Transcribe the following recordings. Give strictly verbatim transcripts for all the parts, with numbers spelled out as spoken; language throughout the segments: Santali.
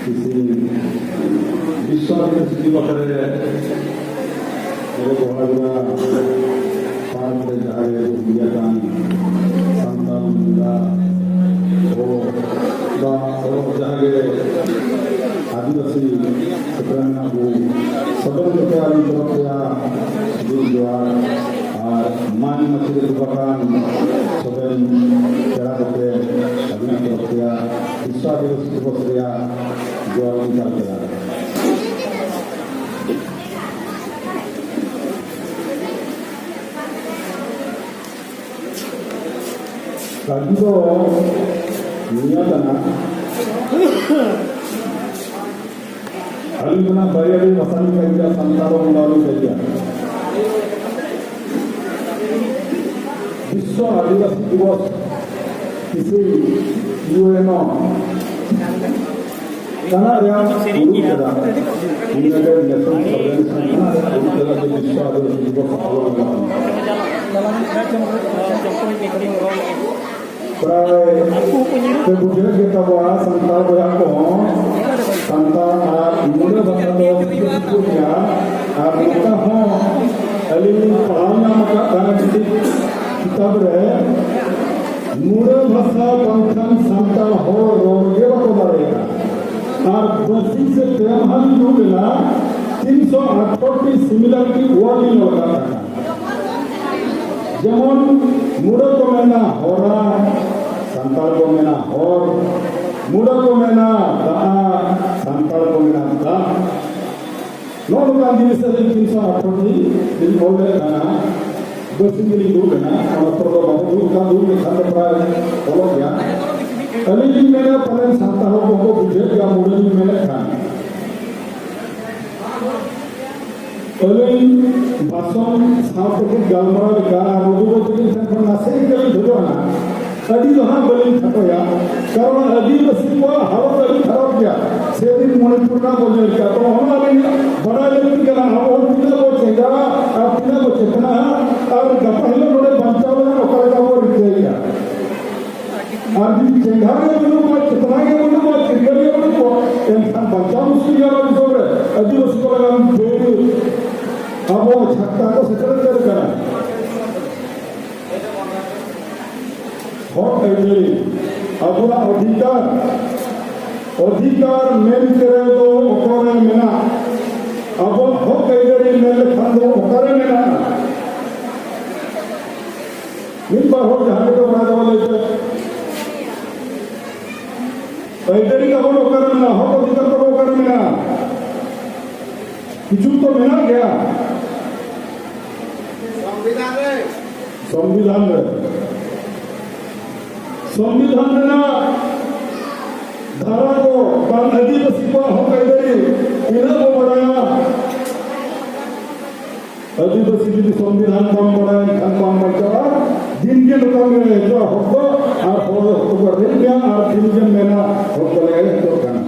ᱛᱮᱦᱮᱧ ᱵᱤᱥᱥᱚ ᱟᱹᱫᱤᱵᱟᱹᱥᱤ ᱫᱤᱵᱚᱥ ᱨᱮ ᱟᱵᱚ ᱜᱚᱦᱟᱲᱜᱚᱲᱟ ᱯᱟᱨᱠ ᱨᱮ ᱡᱟᱦᱟᱸ ᱨᱮ ᱦᱩᱭ ᱟᱠᱟᱱ ᱥᱟᱱᱛᱟᱲ ᱢᱮᱞᱟ ᱠᱚ ᱵᱟ ᱟᱵᱚ ᱡᱟᱦᱟᱸ ᱜᱮ ᱟᱹᱫᱤᱵᱟᱹᱥᱤ ᱥᱮᱴᱮᱨ ᱢᱮᱱᱟᱜ ᱵᱚᱱ, ᱥᱟᱫᱚᱢ ᱠᱚᱯᱮ ᱟᱹᱞᱤᱧ ᱛᱚᱨᱚᱯ ᱛᱮᱭᱟᱜ ᱜᱩᱨ ᱡᱚᱦᱟᱨ ᱟᱨ ᱢᱟᱹᱱ ᱢᱟᱹᱪᱤ ᱨᱮ ᱫᱩᱲᱩᱵ ᱟᱠᱟᱱ ᱥᱚᱵᱮᱱ ᱯᱮᱲᱟ ᱠᱚᱯᱮ ᱟᱹᱞᱤᱧᱟᱜ ᱛᱚᱨᱚᱯ ᱛᱮᱭᱟᱜ ᱵᱤᱥᱥᱚ ᱟᱹᱫᱤᱵᱟᱹᱥᱤ ᱫᱤᱵᱚᱥ ᱨᱮᱭᱟᱜ ᱡᱚᱦᱟᱨ ᱞᱤᱧ ᱪᱟᱞ ᱠᱮᱫᱟ᱾ ᱠᱟᱹᱢᱤ ᱫᱚ ᱱᱤᱭᱟᱹ ᱠᱟᱱᱟ, ᱟᱹᱞᱤᱧ ᱫᱚ ᱱᱟᱜ ᱵᱟᱨᱭᱟ ᱞᱤᱧ ᱵᱷᱟᱥᱟ ᱞᱤᱧ ᱠᱟᱹᱢᱤᱭᱟ, ᱥᱟᱱᱛᱟᱲ ᱦᱚᱸ ᱵᱚᱸᱜᱟ ᱞᱤᱧ ᱠᱟᱹᱢᱤᱭᱟ᱾ ᱵᱤᱥᱥᱚ ᱟᱹᱫᱤᱵᱟᱹᱥᱤ ᱫᱤᱵᱚᱥ ᱠᱤᱥᱤ ᱤᱭᱩ ᱮᱱ ᱳ ᱠᱟᱱᱟ ᱨᱮᱭᱟᱜ ᱫᱩᱲᱩᱵ ᱠᱮᱫᱟ᱾ ᱤᱱᱟᱹ ᱫᱚ ᱱᱮᱥᱚᱱᱟᱞ ᱚᱨᱜᱟᱱᱟᱭᱡᱮᱥᱚᱱ ᱠᱟᱱᱟ, ᱫᱩᱲᱩᱵ ᱠᱮᱫᱟ ᱡᱮ ᱵᱤᱥᱥᱚ ᱟᱹᱫᱤᱵᱟᱹᱥᱤ ᱫᱤᱵᱚᱥ ᱯᱟᱞᱚᱱ ᱜᱟᱱᱚᱜᱼᱟ᱾ ᱯᱨᱟᱭ ᱯᱮ ᱵᱩᱡᱷᱟᱹᱣ ᱜᱮ ᱛᱟᱵᱚᱣᱟ ᱥᱟᱱᱛᱟᱲ ᱵᱚᱭᱦᱟ ᱠᱚᱦᱚᱸ, ᱥᱟᱱᱛᱟᱲ ᱟᱨ ᱢᱩᱸᱰᱟᱹ ᱵᱷᱟᱥᱟ ᱫᱚ ᱪᱮᱫ ᱠᱚ ᱢᱮᱱᱟ, ᱟᱨ ᱱᱚᱝᱠᱟ ᱦᱚᱸ ᱟᱹᱞᱤᱧ ᱞᱤᱧ ᱯᱟᱲᱦᱟᱣ ᱧᱟᱢ ᱟᱠᱟᱫ ᱛᱟᱦᱮᱸ ᱠᱟᱹᱴᱤᱡ ᱠᱤᱛᱟᱹᱵ ᱨᱮ, ᱢᱩᱸᱰᱟᱹ ᱵᱷᱟᱥᱟ ᱵᱟᱝᱠᱷᱟᱱ ᱥᱟᱱᱛᱟᱲ ᱦᱚᱲ ᱨᱚᱲ ᱜᱮ ᱵᱟᱠᱚ ᱫᱟᱲᱮᱭᱟᱜᱼᱟ᱾ ᱟᱨ ᱵᱟᱹᱨᱥᱤᱧ ᱥᱮ ᱯᱮ ᱢᱟᱦᱟ ᱞᱤᱧ ᱫᱩᱲᱩᱵ ᱞᱮᱱᱟ, ᱛᱤᱱᱥᱚ ᱟᱴᱷᱟᱨᱚ ᱴᱤ similarity word ᱞᱤᱧ ᱚᱞ ᱟᱠᱟᱫ ᱛᱟᱦᱮᱸᱱᱟ᱾ ᱡᱮᱢᱚᱱ ᱢᱩᱸᱰᱟᱹ ᱠᱚ ᱢᱮᱱᱟ ᱦᱚᱨᱟ, ᱥᱟᱱᱛᱟᱲ ᱠᱚ ᱢᱮᱱᱟ ᱦᱚᱨ, ᱢᱩᱸᱰᱟᱹ ᱠᱚ ᱢᱮᱱᱟ ᱫᱟᱜ, ᱥᱟᱱᱛᱟᱲ ᱠᱚ ᱢᱮᱱᱟ ᱫᱟᱜ᱾ ᱱᱚᱜᱼᱚ ᱱᱚᱝᱠᱟᱱ ᱡᱤᱱᱤᱥ ᱟᱹᱞᱤᱧ ᱛᱤᱱᱥᱚ ᱟᱴᱷᱟᱨᱚ ᱴᱤ ᱞᱤᱧ ᱚᱞ ᱞᱮᱫ ᱛᱟᱦᱮᱱᱟ᱾ ᱵᱟᱹᱨᱥᱤᱧ ᱜᱮᱞᱤᱧ ᱫᱩᱲᱩᱵ ᱞᱮᱱᱟ, ᱚᱱᱟ ᱯᱚᱨᱮ ᱫᱚ ᱵᱟᱵᱚ ᱫᱩᱲᱩᱵ ᱠᱟᱱ, ᱫᱩᱲᱩᱵ ᱞᱮᱠᱷᱟᱱ ᱫᱚ ᱯᱨᱟᱭ ᱚᱞᱚᱜ ᱜᱮᱭᱟ᱾ ᱟᱹᱞᱤᱧ ᱞᱤᱧ ᱢᱮᱱᱟ, ᱯᱟᱞᱮᱱ ᱥᱟᱱᱛᱟᱲ ᱦᱚᱲ ᱠᱚᱠᱚ ᱵᱩᱡᱷᱟᱹᱣ ᱜᱮᱭᱟ, ᱢᱩᱸᱰᱟᱹ ᱞᱤᱧ ᱢᱮᱱᱮᱫ ᱠᱷᱟᱱ᱾ ᱟᱹᱞᱤᱧ ᱵᱷᱟᱥᱚᱱ ᱥᱟᱶᱛᱮ ᱜᱟᱞᱢᱟᱨᱟᱣ ᱞᱮᱠᱟ ᱟᱨ ᱨᱚᱜᱷᱩᱯᱚᱛᱤ ᱴᱷᱮᱱ ᱠᱷᱚᱱ ᱱᱟᱥᱮ ᱜᱮᱞᱤᱧ ᱵᱷᱮᱡᱟᱣᱟ ᱱᱟᱦᱟᱜ᱾ ᱟᱹᱰᱤ ᱫᱚ ᱦᱟᱸᱜ ᱵᱟᱹᱞᱤᱧ ᱠᱷᱟᱴᱚᱭᱟ, ᱠᱟᱨᱚᱱ ᱟᱹᱫᱤᱵᱟᱹᱥᱤ ᱠᱚᱣᱟᱜ ᱦᱟᱞᱚᱛ ᱟᱹᱰᱤ ᱠᱷᱟᱨᱟᱯ ᱜᱮᱭᱟ᱾ ᱥᱮᱫᱤᱱ ᱢᱚᱱᱤᱯᱩᱨ ᱨᱮᱱᱟᱜ ᱵᱚᱱ ᱧᱮᱞ ᱠᱮᱫᱟ, ᱛᱚ ᱚᱱᱟ ᱟᱹᱞᱤᱧ ᱵᱟᱰᱟᱭ ᱞᱟᱹᱠᱛᱤ ᱠᱟᱱᱟ, ᱟᱵᱚ ᱦᱚᱲ ᱛᱤᱱᱟᱹᱜ ᱵᱚ ᱪᱮᱸᱜᱷᱟᱜᱼᱟ ᱟᱨ ᱛᱤᱱᱟᱹᱜ ᱵᱚ ᱪᱮᱛᱱᱟᱜᱼᱟ, ᱟᱨ ᱜᱟᱯᱟ ᱦᱤᱞᱳᱜ ᱱᱚᱰᱮ ᱵᱟᱧᱪᱟᱣ ᱞᱟᱹᱜᱤᱫ ᱚᱠᱟ ᱞᱮᱠᱟ ᱵᱚ ᱨᱤᱠᱟᱹᱭᱮᱫᱼᱟ᱾ ᱟᱨ ᱡᱩᱫᱤ ᱪᱮᱸᱜᱷᱟ ᱜᱮ ᱵᱟᱹᱱᱩᱜ ᱠᱚᱣᱟ, ᱪᱮᱛᱱᱟ ᱜᱮ ᱵᱟᱹᱱᱩᱜ ᱠᱚᱣᱟ, ᱪᱤᱨᱜᱟᱹᱞ ᱜᱮ ᱵᱟᱹᱱᱩᱜ ᱠᱚᱣᱟ, ᱪᱷᱟᱴᱠᱟ ᱠᱚ ᱥᱮᱴᱮᱨ ᱩᱛᱟᱹᱨ ᱠᱟᱱᱟ᱾ ᱦᱚᱠ ᱟᱹᱭᱫᱟᱹᱨᱤ, ᱟᱵᱚᱣᱟᱜ ᱚᱫᱷᱤᱠᱟᱨ, ᱚᱫᱷᱤᱠᱟᱨ ᱢᱮᱱᱛᱮ ᱫᱚ ᱚᱠᱟᱨᱮ ᱢᱮᱱᱟᱜ? ᱟᱵᱚᱣᱟᱜ ᱦᱚᱠ ᱟᱹᱭᱫᱟᱹᱨᱤ ᱢᱮᱱ ᱞᱮᱠᱷᱟᱱ ᱫᱚ ᱚᱠᱟᱨᱮ ᱢᱮᱱᱟᱜᱼᱟ? ᱢᱤᱫ ᱵᱟᱨ ᱦᱚᱲ ᱡᱟᱦᱟᱸ ᱞᱮᱠᱟ ᱵᱟᱲᱟᱭ ᱫᱟᱵᱚᱱ ᱞᱟᱹᱭ ᱯᱮ᱾ ᱟᱹᱭᱫᱟᱹᱨᱤ ᱛᱟᱵᱚᱱ ᱚᱠᱟᱨᱮ ᱢᱮᱱᱟᱜᱼᱟ? ᱦᱚᱠ ᱚᱫᱷᱤᱠᱟᱨ ᱛᱟᱵᱚᱱ ᱚᱠᱟᱨᱮ ᱢᱮᱱᱟᱜᱼᱟ? ᱠᱤᱪᱷᱩ ᱛᱚ ᱢᱮᱱᱟᱜ ᱜᱮᱭᱟ᱾ ᱥᱚᱝᱵᱤᱫᱷᱟᱱ ᱨᱮ᱾ ᱥᱚᱝᱵᱤᱫᱷᱟᱱ ᱨᱮ᱾ ᱥᱚᱝᱵᱤᱫᱷᱟᱱ ᱨᱮᱱᱟᱜ ᱫᱷᱟᱨᱟ ᱠᱚ ᱵᱟᱝ ᱟᱹᱫᱤᱵᱟᱹᱥᱤ ᱠᱚᱣᱟᱜ ᱦᱚᱠ ᱟᱹᱭᱫᱟᱹᱨᱤ ᱛᱤᱱᱟᱹᱜ ᱵᱚ ᱵᱟᱲᱟᱭᱟ? ᱟᱹᱫᱤᱵᱟᱹᱥᱤ ᱡᱩᱫᱤ ᱥᱚᱝᱵᱤᱫᱷᱟᱱ ᱵᱟᱢ ᱵᱟᱲᱟᱭᱟ, ᱮᱱᱠᱷᱟᱱ ᱵᱟᱢ ᱵᱟᱧᱪᱟᱣᱟ᱾ ᱫᱤᱱ ᱜᱮ ᱱᱚᱝᱠᱟ ᱜᱮ ᱦᱤᱡᱩᱜᱼᱟ ᱦᱚᱠ ᱫᱚ, ᱟᱨ ᱦᱚᱲ ᱦᱚᱠ ᱫᱚᱠᱚ ᱨᱮᱡ ᱢᱮᱭᱟ, ᱟᱨ ᱫᱤᱱ ᱜᱮᱢ ᱢᱮᱱᱟ ᱦᱚᱠ ᱫᱚ ᱞᱮ ᱦᱚᱪᱚᱜ ᱠᱟᱱᱟ᱾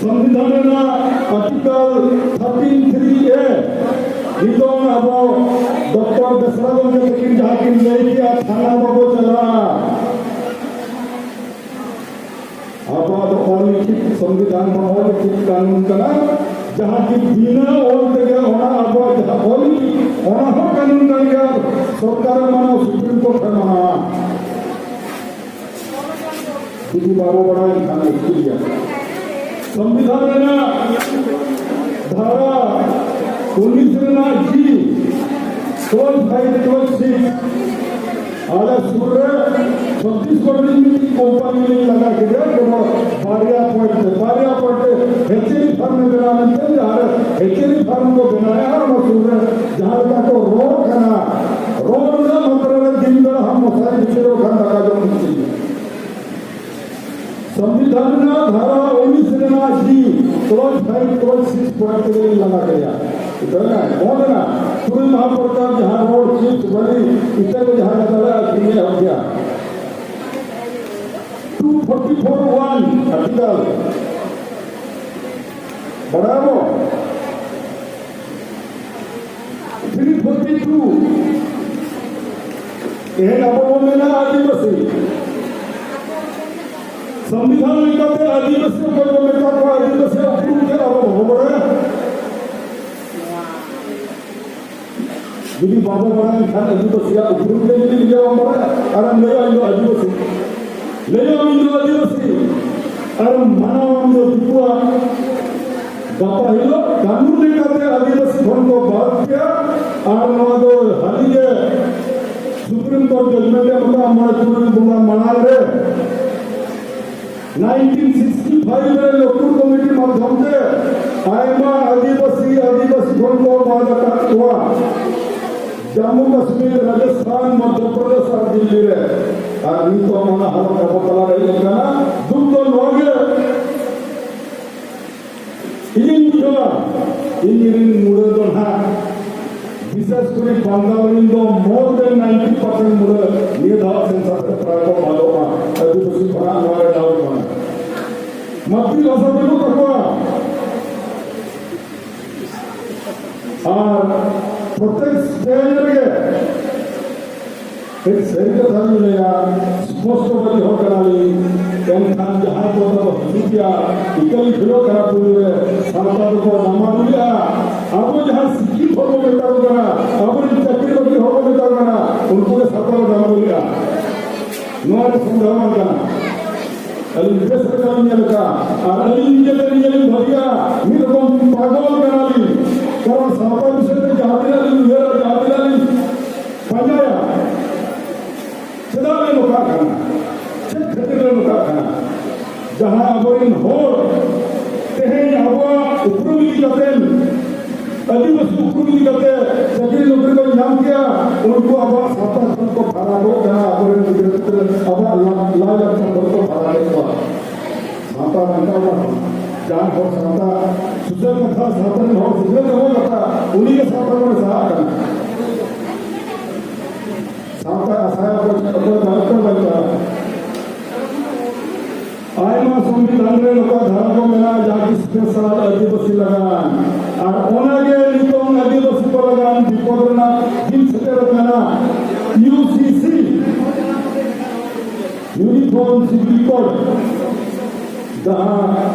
ᱥᱚᱝᱵᱤᱫᱷᱟᱱ ᱨᱮᱱᱟᱜ ᱟᱨᱴᱤᱠᱟᱞ ᱛᱷᱟᱨᱴᱤᱱ ᱛᱷᱨᱤ ᱮ, ᱱᱤᱛᱚᱝ ᱟᱵᱚ ᱰᱚᱠᱴᱚᱨ ᱵᱮᱥᱨᱟ ᱜᱚᱢᱠᱮ ᱛᱟᱹᱠᱤᱱ ᱡᱟᱦᱟᱸ ᱠᱤᱱ ᱞᱟᱹᱭ ᱠᱮᱜᱼᱟ, ᱛᱷᱟᱱᱟ ᱵᱟᱵᱚ ᱪᱟᱞᱟᱜᱼᱟ᱾ ᱟᱵᱚᱣᱟᱜ ᱫᱚ ᱚᱞ ᱞᱤᱠᱷᱤᱛ ᱥᱚᱝᱵᱤᱫᱷᱟᱱ ᱫᱚ ᱚᱞ ᱞᱤᱠᱷᱤᱛ ᱠᱟᱹᱱᱩᱱ ᱠᱟᱱᱟ, ᱡᱟᱦᱟᱸ ᱠᱤ ᱵᱤᱱᱟᱹ ᱚᱞ ᱛᱮᱜᱮ ᱚᱱᱟ ᱟᱵᱚᱣᱟᱜ ᱡᱟᱦᱟᱸ ᱚᱞ ᱞᱤᱠᱷᱤᱛ, ᱚᱱᱟ ᱦᱚᱸ ᱠᱟᱹᱱᱩᱱ ᱠᱟᱱ ᱜᱮᱭᱟ, ᱥᱚᱨᱠᱟᱨ ᱮ ᱢᱟᱱᱟᱣᱟ, ᱥᱩᱯᱨᱤᱢ ᱠᱳᱨᱴ ᱮ ᱢᱟᱱᱟᱣᱟ᱾ ᱡᱩᱫᱤ ᱵᱟᱵᱚ ᱵᱟᱲᱟᱭ ᱠᱷᱟᱱ ᱢᱩᱥᱠᱤᱞ ᱜᱮᱭᱟ᱾ ᱥᱚᱝᱵᱤᱫᱷᱟᱱ ᱨᱮᱱᱟᱜ ᱫᱷᱟᱨᱟ ᱩᱱᱤᱥ ᱨᱮᱱᱟᱜ ᱡᱤ, ᱠᱞᱚᱡᱽ ᱯᱷᱟᱭᱤᱵᱷ, ᱠᱞᱚᱡᱽ ᱥᱤᱠᱥ, ᱟᱞᱮ ᱥᱩᱨ ᱨᱮ ᱪᱷᱚᱛᱤᱥᱜᱚᱲ ᱨᱤᱱ ᱢᱤᱫᱴᱤᱡ ᱠᱳᱢᱯᱟᱱᱤ ᱞᱤᱧ ᱞᱟᱜᱟ ᱠᱮᱫᱮᱭᱟ, ᱡᱮᱢᱚᱱ ᱵᱟᱨᱭᱟ ᱯᱚᱭᱮᱱᱴ ᱛᱮ, ᱵᱟᱨᱭᱟ ᱯᱚᱭᱮᱱᱴ ᱛᱮ ᱦᱮᱪᱟᱨᱤ ᱯᱷᱟᱨᱢ ᱮ ᱵᱮᱱᱟᱣ ᱢᱮᱱᱛᱮ, ᱡᱟᱦᱟᱸ ᱨᱮ ᱦᱮᱪᱟᱨᱤ ᱯᱷᱟᱨᱢ ᱠᱚ ᱵᱮᱱᱟᱣᱮᱫᱼᱟ, ᱚᱱᱟ ᱥᱩᱨ ᱨᱮ ᱡᱟᱦᱟᱸ ᱞᱮᱠᱟ ᱠᱚ ᱨᱚᱲ ᱠᱟᱱᱟ, ᱨᱚᱲ ᱨᱮᱱᱟᱜ ᱢᱟᱛᱨᱟ ᱨᱮ ᱫᱤᱱ ᱵᱮᱲᱟ ᱦᱚᱸ ᱢᱚᱥᱟᱨᱤ ᱵᱷᱤᱛᱤᱨ ᱨᱮ ᱵᱟᱠᱷᱟᱱ ᱫᱟᱠᱟ ᱡᱚᱢ ᱢᱩᱥᱠᱤᱞ ᱜᱮᱭᱟ᱾ ᱥᱚᱝᱵᱤᱫᱷᱟᱱ ᱨᱮᱱᱟᱜ ᱫᱷᱟᱨᱟ ᱩᱱᱤᱥ ᱨᱮᱱᱟᱜ ᱡᱤ, ᱠᱞᱚᱡᱽ ᱯᱷᱟᱭᱤᱵᱷ, ᱠᱞᱚᱡᱽ ᱥᱤᱠᱥ ᱯᱚᱭᱮᱱᱴ ᱛᱮᱜᱮ ᱞᱤᱧ ᱞᱟᱸᱜᱟ ᱠᱮᱫᱮᱭᱟ᱾ ᱤᱛᱟᱹ ᱨᱮᱱᱟᱜ, ᱵᱚᱱᱫᱷ ᱨᱮᱱᱟᱜ, ᱛᱩᱨᱩᱭ ᱢᱟᱦᱟ ᱯᱚᱨ ᱛᱟᱢ ᱡᱟᱦᱟᱸ ᱨᱚᱲ, ᱪᱤᱯᱥ, ᱵᱟᱹᱞᱤ, ᱤᱛᱟᱹ ᱠᱚ ᱡᱟᱦᱟᱸ ᱞᱮᱠᱟ ᱫᱟᱲᱮᱭᱟᱜᱼᱟ, ᱟᱹᱠᱷᱨᱤᱧ ᱮ ᱮᱦᱚᱵ ᱠᱮᱭᱟ᱾ Two forty four one article. ᱵᱟᱲᱟᱭᱟᱵᱚ? Three forty two. ᱛᱮᱦᱮᱧ ᱟᱵᱚ ᱵᱚᱱ ᱢᱮᱱᱟ ᱟᱹᱫᱤᱵᱟᱹᱥᱤ᱾ ᱥᱚᱝᱵᱤᱫᱷᱟᱱ ᱞᱮᱠᱟᱛᱮ ᱟᱹᱫᱤᱵᱟᱹᱥᱤ ᱚᱠᱚᱭ ᱵᱚᱱ ᱢᱮᱛᱟ ᱠᱚᱣᱟ, ᱟᱹᱫᱤᱵᱟᱹᱥᱤ ᱩᱯᱨᱩᱢ ᱪᱮᱫ ᱟᱵᱚ ᱵᱟᱵᱚ ᱵᱟᱲᱟᱭᱟ? ᱡᱩᱫᱤ ᱵᱟᱵᱚ ᱵᱟᱲᱟᱭ ᱠᱷᱟᱱ, ᱟᱹᱫᱤᱵᱟᱹᱥᱤᱭᱟᱜ ᱩᱯᱨᱩᱢ ᱜᱮ ᱡᱩᱫᱤ ᱱᱤᱡᱮ ᱵᱟᱢ ᱵᱟᱲᱟᱭᱟ, ᱟᱨᱮᱢ ᱞᱟᱹᱭᱟ ᱤᱧ ᱫᱚ ᱟᱹᱫᱤᱵᱟᱹᱥᱤ, ᱞᱟᱹᱭᱟᱢ ᱤᱧ ᱫᱚ ᱟᱹᱫᱤᱵᱟᱹᱥᱤ, ᱟᱨᱮᱢ ᱢᱟᱱᱟᱣᱟᱢ ᱫᱚ ᱫᱤᱠᱩᱣᱟᱜ ᱜᱟᱯᱟ ᱦᱤᱞᱳᱜ ᱠᱟᱹᱱᱩᱱ ᱞᱮᱠᱟᱛᱮ ᱟᱹᱫᱤᱵᱟᱹᱥᱤ ᱠᱷᱚᱱ ᱠᱚ ᱵᱟᱫ ᱯᱮᱭᱟ᱾ ᱟᱨ ᱱᱚᱣᱟ ᱫᱚ ᱦᱟᱹᱞᱤ ᱜᱮ ᱥᱩᱯᱨᱤᱢ ᱠᱳᱨᱴ ᱡᱟᱡᱽᱢᱮᱱᱴ ᱮ ᱮᱢ ᱟᱠᱟᱫᱼᱟ, ᱢᱚᱬᱮ ᱛᱩᱨᱩᱭ ᱵᱚᱸᱜᱟ ᱢᱟᱲᱟᱝ ᱨᱮ᱾ ᱱᱟᱭᱤᱱᱴᱤᱱ ᱥᱤᱠᱥᱴᱤ ᱯᱷᱟᱭᱤᱵᱷ ᱨᱮ ᱞᱚᱠᱷᱯᱩᱨ ᱠᱚᱢᱤᱴᱤ ᱢᱟᱫᱽᱫᱷᱚᱢ ᱛᱮ ᱟᱭᱢᱟ ᱟᱹᱫᱤᱵᱟᱹᱥᱤ, ᱟᱹᱫᱤᱵᱟᱹᱥᱤ ᱠᱷᱚᱱ ᱠᱚ ᱵᱟᱫ ᱟᱠᱟᱫ ᱠᱚᱣᱟ᱾ ᱡᱟᱢᱢᱩ ᱠᱟᱥᱢᱤᱨ, ᱨᱟᱡᱚᱥᱛᱷᱟᱱ, ᱢᱚᱫᱽᱫᱷᱚ ᱯᱨᱚᱫᱮᱥ ᱟᱨ ᱫᱤᱞᱞᱤ ᱨᱮ᱾ ᱟᱨ ᱱᱤᱛᱚᱜ ᱚᱱᱟ ᱦᱟᱞᱚᱛ ᱟᱵᱚ ᱛᱟᱞᱟ ᱨᱮ ᱦᱮᱡ ᱟᱠᱟᱱᱟ᱾ ᱫᱩᱠ ᱫᱚ ᱱᱚᱣᱟ ᱜᱮ, ᱤᱧᱤᱧ ᱵᱩᱡᱷᱟᱹᱣᱟ, ᱤᱧ ᱨᱤᱱ ᱢᱩᱲᱟᱹ ᱫᱚ ᱱᱟᱦᱟᱜ, ᱵᱤᱥᱮᱥ ᱠᱚᱨᱮ ᱵᱟᱝᱜᱟᱞ ᱨᱤᱱ ᱫᱚ more than ninety percent ᱢᱩᱲᱟᱹ ᱱᱤᱭᱟᱹ ᱫᱷᱟᱣ ᱥᱮᱱᱥᱟᱥ ᱨᱮ ᱯᱨᱟᱭ ᱠᱚ ᱵᱟᱫᱚᱜᱼᱟ᱾ ᱟᱹᱫᱤᱵᱟᱹᱥᱤ ᱠᱷᱚᱱᱟᱜ ᱱᱚᱣᱟ ᱨᱮ ᱫᱟᱣ ᱠᱟᱱᱟ᱾ ᱢᱟᱛᱨᱤ ᱵᱷᱟᱥᱟ ᱵᱟᱹᱱᱩᱜ ᱛᱟᱠᱚᱣᱟ᱾ ᱟᱨ ᱯᱨᱚᱛᱮᱠ ᱥᱴᱮᱡ ᱨᱮᱜᱮ ᱢᱤᱫ ᱥᱟᱹᱨᱤ ᱠᱟᱛᱷᱟ ᱞᱤᱧ ᱞᱟᱹᱭᱟ, ᱥᱯᱚᱥᱴᱚ ᱵᱟᱹᱜᱤ ᱦᱚᱲ ᱠᱟᱱᱟᱞᱤᱧ᱾ ᱮᱱᱠᱷᱟᱱ ᱡᱟᱦᱟᱸᱭ ᱠᱚ ᱛᱟᱵᱚ ᱦᱤᱡᱩᱜ ᱜᱮᱭᱟ, ᱤᱠᱟᱹᱞᱤ ᱠᱷᱮᱞᱳᱜ ᱠᱟᱱᱟ ᱯᱩᱭᱞᱩ ᱨᱮ, ᱥᱟᱶᱛᱟ ᱫᱚᱠᱚ ᱰᱟᱢᱟᱰᱩᱞᱮᱜᱼᱟ᱾ ᱟᱵᱚ ᱡᱟᱦᱟᱸᱭ ᱥᱤᱠᱠᱷᱤᱛ ᱦᱚᱲ ᱵᱚ ᱢᱮᱛᱟ ᱠᱚ ᱠᱟᱱᱟ, ᱟᱵᱚᱨᱮᱱ ᱪᱟᱹᱠᱨᱤ ᱵᱟᱹᱠᱨᱤ ᱦᱚᱲ ᱵᱚ ᱢᱮᱛᱟ ᱠᱚ ᱠᱟᱱᱟ, ᱩᱱᱠᱩ ᱜᱮ ᱥᱟᱶᱛᱟ ᱠᱚ ᱰᱟᱢᱟᱰᱩᱞᱮᱜᱼᱟ᱾ ᱱᱚᱣᱟ ᱨᱮ ᱥᱚᱱᱫᱮᱦᱚ ᱵᱟᱝ ᱠᱟᱱᱟ᱾ ᱟᱹᱞᱤᱧ ᱵᱮᱥ ᱞᱮᱠᱟ ᱞᱤᱧ ᱧᱮᱞ ᱟᱠᱟᱫᱼᱟ᱾ ᱟᱨ ᱟᱹᱞᱤᱧ ᱱᱤᱡᱮ ᱛᱮ ᱱᱤᱡᱮ ᱞᱤᱧ ᱵᱷᱟᱹᱵᱤᱭᱟ, ᱢᱤᱫ ᱨᱚᱠᱚᱢ ᱯᱟᱜᱚᱞ ᱠᱟᱱᱟᱞᱤᱧ᱾ ᱠᱟᱨᱚᱱ ᱥᱟᱶᱛᱟ ᱵᱤᱥᱚᱭ ᱛᱮ ᱡᱟᱦᱟᱸ ᱛᱤᱱᱟᱹᱜ ᱞᱤᱧ ᱩᱭᱦᱟᱹᱨᱟ, ᱡᱟᱦᱟᱸ ᱛᱤᱱᱟᱹᱜ ᱞᱤᱧ ᱯᱟᱸᱡᱟᱭᱟ, ᱪᱮᱫᱟᱜ ᱞᱮ ᱱᱚᱝᱠᱟᱜ ᱠᱟᱱᱟ? ᱪᱮᱫ ᱠᱷᱟᱹᱛᱤᱨ ᱞᱮ ᱱᱚᱝᱠᱟᱜ ᱠᱟᱱᱟ? ᱡᱟᱦᱟᱸ ᱟᱵᱚᱨᱮᱱ ᱦᱚᱲ ᱛᱮᱦᱮᱧ ᱟᱵᱚᱣᱟᱜ ᱩᱯᱨᱩᱢ ᱤᱫᱤ ᱠᱟᱛᱮ, ᱟᱹᱫᱤᱵᱟᱹᱥᱤ ᱩᱯᱨᱩᱢ ᱤᱫᱤ ᱠᱟᱛᱮ ᱪᱟᱹᱠᱨᱤ ᱱᱚᱠᱨᱤ ᱠᱚ ᱧᱟᱢ ᱠᱮᱭᱟ, ᱩᱱᱠᱩ ᱟᱵᱚᱣᱟᱜ ᱥᱟᱶᱛᱟ ᱠᱷᱚᱱ ᱠᱚ ᱯᱷᱟᱨᱟᱠᱚᱜ ᱠᱟᱱᱟ, ᱟᱵᱚᱨᱮᱱ ᱜᱤᱫᱽᱨᱟᱹ ᱯᱤᱫᱽᱨᱟᱹ ᱟᱵᱚᱣᱟᱜ ᱞᱟ-, ᱞᱟᱭᱼᱞᱟᱠᱪᱟᱨ ᱠᱷᱚᱱ ᱠᱚ ᱯᱷᱟᱨᱟᱠᱮᱫ ᱠᱚᱣᱟ᱾ ᱥᱟᱶᱛᱟ ᱵᱟᱧᱪᱟᱣ ᱫᱚ ᱡᱟᱦᱟᱸ ᱦᱚᱲ ᱥᱟᱶᱛᱟ ᱥᱩᱥᱟᱹᱨ ᱠᱟᱛᱷᱟ, ᱥᱟᱶᱛᱟ ᱨᱮᱱ ᱦᱚᱲ ᱥᱤᱠᱷᱱᱟᱹᱛ ᱠᱟᱛᱷᱟ, ᱩᱱᱤ ᱜᱮ ᱥᱟᱶᱛᱟ ᱠᱷᱚᱱᱮ ᱥᱟᱦᱟᱜ ᱠᱟᱱᱟ᱾ ᱥᱟᱶᱛᱟ ᱟᱥᱟᱭᱟ ᱚᱠᱚᱭ, ᱚᱠᱚᱭ ᱵᱟᱧᱪᱟᱣ ᱵᱟᱧᱪᱟᱣ᱾ ᱟᱭᱢᱟ ᱥᱚᱝᱵᱤᱫᱷᱟᱱ ᱨᱮ ᱱᱚᱝᱠᱟ ᱫᱷᱟᱨᱟ ᱠᱚ ᱢᱮᱱᱟᱜᱼᱟ, ᱡᱟᱦᱟᱸ ᱠᱤ special ᱟᱹᱫᱤᱵᱟᱹᱥᱤ ᱞᱟᱜᱟᱱ᱾ ᱟᱨ ᱚᱱᱟᱜᱮ ᱱᱤᱛᱚᱝ ᱟᱹᱫᱤᱵᱟᱹᱥᱤ ᱠᱚ ᱞᱟᱜᱟᱱ ᱵᱤᱯᱚᱫ ᱨᱮᱱᱟᱜ ᱫᱤᱱ ᱥᱮᱴᱮᱨ ᱟᱠᱟᱱᱟ᱾ ᱤᱭᱩ ᱥᱤ ᱥᱤ, Uniform Civil Code, ᱡᱟᱦᱟᱸ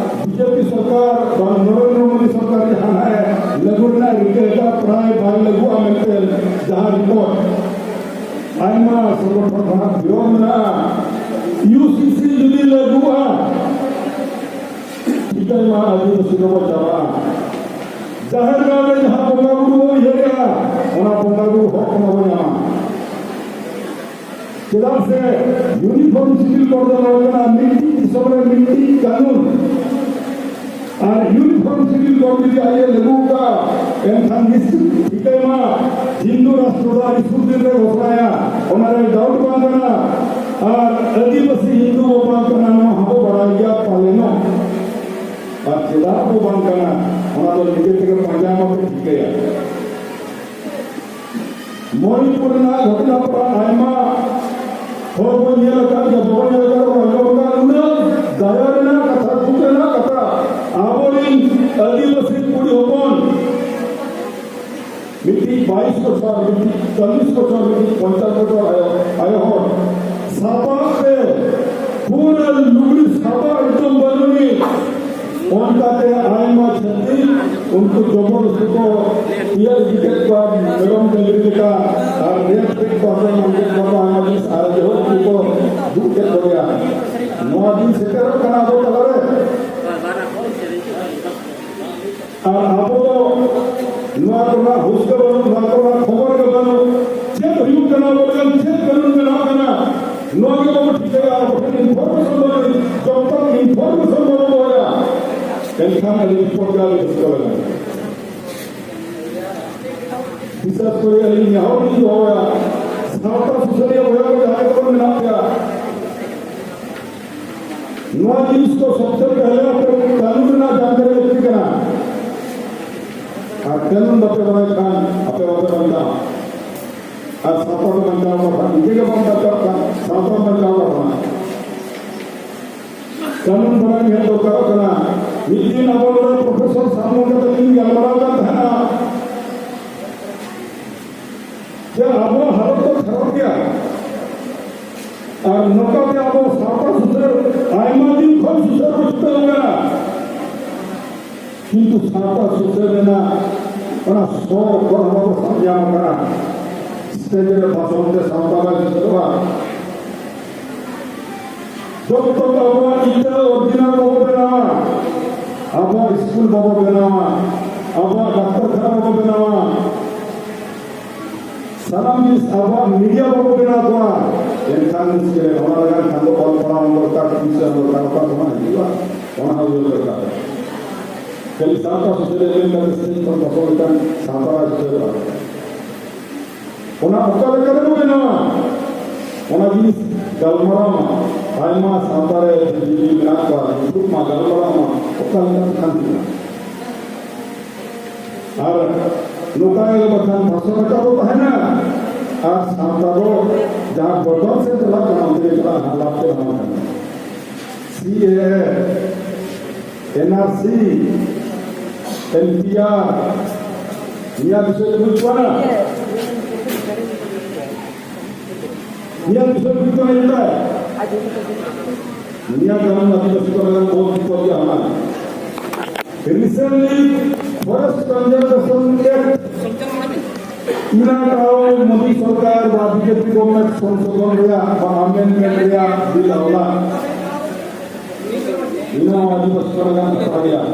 ᱵᱤᱡᱮᱯᱤ ᱥᱚᱨᱠᱟᱨ ᱵᱟᱝ ᱱᱚᱨᱮᱱᱫᱨᱚ ᱢᱳᱫᱤ ᱥᱚᱨᱠᱟᱨ ᱡᱟᱦᱟᱸ ᱱᱟᱦᱟᱜ ᱮ ᱞᱟᱹᱜᱩ ᱨᱮᱱᱟᱜ ᱨᱤᱠᱟᱹ ᱟᱠᱟᱫ, ᱯᱨᱟᱭ ᱵᱟᱭ ᱞᱟᱹᱜᱩᱜᱼᱟ ᱢᱮᱱᱛᱮ ᱡᱟᱦᱟᱸ ᱨᱤᱯᱳᱨᱴ ᱟᱭᱢᱟ ᱥᱚᱝᱜᱚᱴᱷᱚᱱ ᱠᱷᱚᱱᱟᱜ ᱵᱤᱨᱳᱫᱷ ᱢᱮᱱᱟᱜᱼᱟ᱾ ᱤᱭᱩ ᱥᱤ ᱥᱤ ᱡᱩᱫᱤ ᱞᱟᱹᱜᱩᱜᱼᱟ, ᱴᱷᱤᱠᱟᱹᱭ ᱢᱟ ᱟᱹᱫᱤᱵᱟᱹᱥᱤ ᱫᱚᱵᱚ ᱪᱟᱵᱟᱜᱼᱟ᱾ ᱡᱟᱦᱮᱨ ᱜᱟᱲ ᱨᱮ ᱡᱟᱦᱟᱸ ᱵᱚᱸᱜᱟ ᱵᱩᱨᱩ ᱵᱚ ᱩᱭᱦᱟᱹᱨᱮᱜᱼᱟ, ᱚᱱᱟ ᱵᱚᱸᱜᱟ ᱵᱩᱨᱩ ᱦᱚᱠ ᱚᱱᱟ ᱵᱚ ᱧᱟᱢᱟ᱾ ᱪᱮᱫᱟᱜ ᱥᱮ ᱤᱭᱩᱱᱤᱯᱷᱚᱨᱢ ᱥᱤᱵᱤᱞ ᱠᱳᱰ ᱫᱚ ᱱᱚᱣᱟ ᱠᱟᱱᱟ, ᱢᱤᱫᱴᱤᱡ ᱫᱤᱥᱚᱢ ᱨᱮ ᱢᱤᱫᱴᱤᱡ ᱠᱟᱹᱱᱩᱱ᱾ ᱟᱨ ᱤᱭᱩᱱᱤᱯᱷᱚᱨᱢ ᱥᱤᱵᱤᱞ ᱠᱳᱰ ᱡᱩᱫᱤ ᱟᱡ ᱮ ᱞᱟᱹᱜᱩ ᱠᱟᱜᱼᱟ, ᱮᱱᱠᱷᱟᱱ ᱱᱤᱥᱪᱤᱛ ᱴᱷᱤᱠᱟᱹᱭ ᱢᱟ, ᱦᱤᱱᱫᱩ ᱨᱟᱥᱴᱨᱚ ᱫᱚ ᱟᱹᱰᱤ ᱥᱩᱨ ᱫᱤᱱ ᱨᱮ ᱜᱷᱳᱥᱚᱱᱟᱭᱟ, ᱚᱱᱟ ᱨᱮ ᱰᱟᱣᱩᱴ ᱵᱟᱝ ᱠᱟᱱᱟ᱾ ᱟᱨ ᱟᱹᱫᱤᱵᱟᱹᱥᱤ ᱦᱤᱱᱫᱩ ᱵᱚ ᱵᱟᱝ ᱠᱟᱱᱟ, ᱱᱚᱣᱟ ᱦᱚᱸᱵᱚ ᱵᱟᱲᱟᱭ ᱜᱮᱭᱟ ᱯᱟᱞᱮᱱᱚᱜ᱾ ᱟᱨ ᱪᱮᱫᱟᱜ ᱵᱚ ᱵᱟᱝ ᱠᱟᱱᱟ, ᱚᱱᱟ ᱫᱚ ᱱᱤᱡᱮ ᱛᱮᱜᱮ ᱯᱟᱸᱡᱟ ᱢᱟᱵᱚ ᱴᱷᱤᱠᱟᱹᱭᱟ᱾ ᱢᱚᱬᱤᱯᱩᱨ ᱨᱮᱱᱟᱜ ᱜᱷᱚᱴᱚᱱᱟ ᱯᱟᱲᱟ ᱟᱭᱢᱟ ᱦᱚᱲ ᱵᱚᱱ ᱧᱮᱞ ᱟᱠᱟᱫ ᱜᱮᱭᱟ, ᱵᱟᱵᱚᱱ ᱧᱮᱞ ᱟᱠᱟᱫ, ᱵᱚᱱ ᱟᱸᱡᱚᱢ ᱟᱠᱟᱫ᱾ ᱩᱱᱟᱹᱜ ᱫᱟᱭᱟ ᱨᱮᱱᱟᱜ ᱠᱟᱛᱷᱟ, ᱫᱩᱠ ᱨᱮᱱᱟᱜ ᱠᱟᱛᱷᱟ, ᱟᱵᱚᱨᱤᱱ ᱟᱹᱫᱤᱵᱟᱹᱥᱤ ᱠᱩᱲᱤ ᱦᱚᱯᱚᱱ ᱢᱤᱫᱴᱤᱡ ᱵᱟᱭᱤᱥ ᱵᱚᱪᱷᱚᱨ, ᱢᱤᱫᱴᱤᱡ ᱪᱚᱞᱞᱤᱥ ᱵᱚᱪᱷᱚᱨ, ᱢᱤᱫᱴᱤᱡ ᱯᱚᱧᱪᱟᱥ ᱵᱚᱪᱷᱚᱨ ᱟᱭᱳ, ᱟᱭᱳ ᱦᱚᱲ ᱥᱟᱯᱟᱵ ᱛᱮ, ᱯᱩᱨᱟᱹ ᱞᱩᱜᱽᱲᱤ ᱥᱟᱯᱟᱵ ᱮᱠᱫᱚᱢ ᱵᱟᱹᱱᱩᱜ ᱟᱹᱱᱤᱡ᱾ ᱚᱱᱠᱟᱛᱮ ᱟᱭᱢᱟ ᱪᱷᱟᱹᱛᱤᱠ ᱩᱱᱠᱩ ᱡᱚᱵᱚᱨᱫᱚᱥᱛᱤ ᱠᱚ ᱤᱭᱟᱹ ᱤᱫᱤ ᱠᱮᱫ ᱠᱚᱣᱟ, ᱢᱮᱨᱚᱢ ᱰᱟᱹᱝᱨᱤ ᱞᱮᱠᱟ, ᱟᱨ ᱨᱮᱯ ᱠᱮᱫ ᱠᱚᱣᱟ ᱠᱚ, ᱮᱢᱟᱱ ᱠᱮᱫ ᱠᱚᱣᱟ ᱠᱚ, ᱟᱭᱢᱟ ᱡᱤᱱᱤᱥ, ᱟᱨ ᱡᱟᱭᱦᱳᱠ ᱩᱱᱠᱩ ᱠᱚ ᱫᱩᱜ ᱠᱮᱫ ᱠᱚᱜᱮᱭᱟ᱾ ᱱᱚᱣᱟ ᱫᱤᱱ ᱥᱮᱴᱮᱨᱚᱜ ᱠᱟᱱᱟ ᱟᱵᱚ ᱛᱟᱞᱟᱨᱮ᱾ ᱟᱨ ᱟᱵᱚ ᱫᱚ ᱱᱚᱣᱟ ᱠᱚᱨᱮᱱᱟᱜ ᱦᱩᱥ ᱜᱮ ᱵᱟᱹᱱᱩᱜ, ᱱᱚᱣᱟ ᱠᱚᱨᱮᱱᱟᱜ ᱠᱷᱚᱵᱚᱨ ᱜᱮ ᱵᱟᱹᱱᱩᱜ, ᱪᱮᱫ ᱦᱩᱭᱩᱜ ᱠᱟᱱᱟ, ᱵᱚᱞᱮ ᱪᱮᱫ ᱠᱟᱹᱱᱩᱱ ᱵᱮᱱᱟᱜ ᱠᱟᱱᱟ, ᱱᱚᱣᱟ ᱜᱮ ᱵᱟᱵᱚ ᱴᱷᱤᱠᱟᱹᱭᱟ᱾ ᱟᱵᱚ ᱴᱷᱮᱱ ᱤᱱᱯᱷᱚᱨᱢᱮᱥᱚᱱ ᱵᱟᱹᱱᱩᱜ, ᱡᱚᱵ ᱛᱚᱠ ᱤᱱᱯᱷᱚᱨᱢᱮᱥᱚᱱ ᱵᱟᱵᱚ ᱫᱚᱦᱚᱭᱟ, ᱮᱱᱠᱷᱟᱱ ᱟᱹᱰᱤ ᱵᱤᱯᱚᱫ ᱜᱮ ᱟᱹᱰᱤ ᱨᱟᱹᱥᱠᱟᱹ ᱞᱟᱜᱟᱜᱼᱟ᱾ ᱵᱤᱥᱮᱥ ᱠᱚᱨᱮ ᱟᱹᱞᱤᱧ ᱱᱮᱦᱚᱨ ᱞᱤᱧ ᱫᱚᱦᱚᱭᱟ, ᱥᱟᱶᱛᱟ ᱥᱩᱥᱟᱹᱨᱤᱭᱟᱹ ᱵᱚᱭᱦᱟ ᱠᱚ ᱡᱟᱦᱟᱸᱭ ᱠᱚ ᱢᱮᱱᱟᱜ ᱯᱮᱭᱟ, ᱱᱚᱣᱟ ᱡᱤᱱᱤᱥ ᱠᱚ ᱥᱚᱵᱛᱮ ᱯᱮᱦᱞᱮ ᱟᱯᱮ ᱠᱟᱹᱱᱩᱱ ᱨᱮᱱᱟᱜ ᱡᱟᱱᱠᱟᱨᱤ ᱞᱟᱹᱠᱛᱤ ᱠᱟᱱᱟ᱾ ᱟᱨ ᱠᱟᱹᱱᱩᱱ ᱵᱟᱯᱮ ᱵᱟᱲᱟᱭ ᱠᱷᱟᱱ ᱟᱯᱮ ᱵᱟᱯᱮ ᱵᱟᱧᱪᱟᱣᱟ᱾ ᱟᱨ ᱥᱟᱶᱛᱟ ᱯᱮ ᱵᱟᱧᱪᱟᱣ ᱠᱟᱜ ᱠᱷᱟᱱ, ᱱᱤᱡᱮ ᱜᱮ ᱵᱟᱢ ᱵᱟᱧᱪᱟᱣ ᱠᱷᱟᱱ ᱥᱟᱶᱛᱟ ᱵᱟᱧᱪᱟᱣ ᱠᱟᱜ ᱠᱟᱱᱟ᱾ ᱠᱟᱹᱱᱩᱱ ᱵᱟᱲᱟᱭ ᱧᱮᱞ ᱫᱚᱨᱠᱟᱨᱚᱜ ᱠᱟᱱᱟ᱾ ᱢᱤᱫ ᱫᱤᱱ ᱟᱵᱚ ᱱᱚᱰᱮ ᱯᱨᱚᱯᱷᱮᱥᱚᱨ ᱥᱟᱢᱟᱝ ᱠᱟᱛᱮ ᱠᱤᱱ ᱜᱟᱞᱢᱟᱨᱟᱣ ᱠᱟᱱ ᱛᱟᱦᱮᱱᱟ᱾ ᱡᱮ ᱟᱵᱚᱣᱟᱜ ᱦᱟᱞᱚᱛ ᱫᱚ ᱠᱷᱟᱨᱟᱯ ᱜᱮᱭᱟ᱾ ᱟᱨ ᱱᱚᱝᱠᱟᱛᱮ ᱟᱵᱚ ᱥᱟᱶᱛᱟ ᱥᱩᱥᱟᱹᱨ ᱟᱭᱢᱟ ᱫᱤᱱ ᱠᱷᱚᱱ ᱥᱩᱥᱟᱹᱨ ᱵᱚ ᱪᱷᱩᱴᱟᱹᱣ ᱠᱟᱱᱟ᱾ ᱠᱤᱱᱛᱩ ᱥᱟᱶᱛᱟ ᱥᱩᱥᱟᱹᱨ ᱨᱮᱱᱟᱜ ᱚᱱᱟ ᱥᱚ ᱚᱠᱷᱚᱨ ᱦᱚᱸ ᱵᱟᱵᱚ ᱥᱟᱵ ᱧᱟᱢ ᱟᱠᱟᱫᱼᱟ᱾ ᱥᱴᱮᱡ ᱨᱮ ᱵᱷᱟᱥᱚᱱ ᱛᱮ ᱥᱟᱶᱛᱟ ᱵᱟᱭ ᱥᱩᱥᱟᱹᱨᱚᱜᱼᱟ᱾ ᱡᱚᱛᱚ ᱟᱵᱚᱣᱟᱜ ᱤᱴᱟᱹ ᱚᱨᱤᱡᱤᱱᱟᱞ ᱵᱟᱵᱚ ᱵᱮᱱᱟᱣᱟ, ᱟᱵᱚᱣᱟᱜ ᱥᱠᱩᱞ ᱵᱟᱵᱚ ᱵᱮᱱᱟᱣᱟ, ᱟᱵᱚᱣᱟᱜ ᱰᱟᱠᱛᱚᱨ ᱠᱷᱟᱱᱟ ᱵᱟᱵᱚ ᱵᱮᱱᱟᱣᱟ, ᱥᱟᱱᱟᱢ ᱡᱤᱱᱤᱥ ᱟᱵᱚᱣᱟᱜ ᱢᱤᱰᱤᱭᱟ ᱵᱟᱵᱚ ᱵᱮᱱᱟᱣ ᱠᱚᱣᱟ, ᱮᱱᱠᱷᱟᱱ ᱢᱩᱥᱠᱤᱞ᱾ ᱚᱱᱟ ᱞᱟᱹᱜᱤᱫ ᱠᱷᱟᱱ ᱫᱚ ᱚᱞ ᱯᱟᱲᱦᱟᱣ ᱫᱚᱨᱠᱟᱨ, ᱴᱤᱭᱩᱥᱚᱱ ᱫᱚᱨᱠᱟᱨ, ᱚᱠᱟ ᱠᱷᱚᱱᱟᱜ ᱦᱤᱡᱩᱜᱼᱟ, ᱚᱱᱟ ᱦᱚᱸ ᱩᱭᱦᱟᱹᱨ ᱫᱚᱨᱠᱟᱨ᱾ ᱠᱷᱟᱹᱞᱤ ᱥᱟᱶᱛᱟ ᱥᱩᱥᱟᱹᱨᱤᱭᱟᱹ ᱢᱮᱱ ᱠᱟᱛᱮ ᱥᱴᱮᱡ ᱠᱷᱚᱱ ᱵᱟᱠᱚ ᱞᱮᱠᱷᱟᱱ ᱥᱟᱶᱛᱟ ᱵᱟᱭ ᱥᱩᱥᱟᱹᱨᱚᱜᱼᱟ᱾ ᱚᱱᱟ ᱚᱠᱟ ᱞᱮᱠᱟ ᱛᱮᱵᱚ ᱵᱮᱱᱟᱣᱟ, ᱚᱱᱟ ᱡᱤᱱᱤᱥ ᱜᱟᱞᱢᱟᱨᱟᱣ ᱢᱟ, ᱟᱭᱢᱟ ᱥᱟᱶᱛᱟ ᱨᱮ ᱡᱩᱫᱤ ᱢᱮᱱᱟᱜ ᱠᱚᱣᱟ, ᱩᱱᱠᱩ ᱢᱟ ᱜᱟᱞᱢᱟᱨᱟᱣ ᱢᱟ ᱚᱠᱟ ᱞᱮᱠᱟ ᱛᱮᱠᱷᱟᱱ ᱦᱩᱭᱩᱜᱼᱟ᱾ ᱟᱨ ᱱᱚᱝᱠᱟ ᱜᱮ ᱵᱟᱠᱷᱟᱱ ᱯᱟᱥᱥᱚ ᱴᱟᱠᱟ ᱵᱚ ᱛᱟᱦᱮᱱᱟ, ᱟᱨ ᱥᱟᱶᱛᱟ ᱫᱚ ᱡᱟᱦᱟᱸ ᱵᱚᱨᱵᱟᱫ ᱥᱮᱫ ᱪᱟᱞᱟᱜ ᱠᱟᱱᱟ, ᱚᱱᱛᱮ ᱜᱮ ᱪᱟᱞᱟᱜᱼᱟ, ᱦᱟᱸᱜ ᱞᱟᱵᱷ ᱛᱮ ᱵᱟᱝ ᱠᱟᱱᱟ᱾ ᱥᱤ ᱮ, ᱮᱱ ᱟᱨ ᱥᱤ, ᱮᱱ ᱯᱤ ᱟᱨ, ᱱᱤᱭᱟᱹ ᱵᱤᱥᱚᱭ ᱛᱮ ᱵᱩᱡᱽ ᱠᱚᱣᱟ ᱱᱟ? ᱱᱤᱭᱟᱹ ᱵᱤᱥᱚᱭ ᱛᱮ ᱵᱩᱡᱽ ᱠᱚᱣᱟ ᱱᱟ? ᱱᱤᱭᱟᱹ ᱠᱟᱨᱚᱱ ᱟᱹᱫᱤᱵᱟᱹᱥᱤ ᱠᱚ ᱞᱟᱹᱜᱤᱫ ᱵᱚᱦᱩᱛ ᱵᱤᱯᱚᱫ ᱜᱮᱭᱟ ᱦᱟᱸᱜ᱾ Recently, Forest Conservation Act ᱤᱱᱟᱹ ᱛᱟᱭᱚᱢ ᱢᱳᱫᱤ ᱥᱚᱨᱠᱟᱨ ᱵᱟ ᱵᱤᱡᱮᱯᱤ ᱜᱚᱵᱷᱚᱨᱱᱢᱮᱱᱴ ᱥᱚᱝᱥᱳᱫᱷᱚᱱ ᱨᱮᱭᱟᱜ ᱵᱟ ᱟᱢᱮᱱᱰᱢᱮᱱᱴ ᱨᱮᱭᱟᱜ ᱵᱤᱞ ᱟᱹᱣᱞᱟ ᱤᱱᱟᱹ ᱟᱹᱫᱤᱵᱟᱹᱥᱤ ᱯᱟᱨᱜᱟᱱᱟ ᱠᱚ ᱨᱮᱭᱟᱜ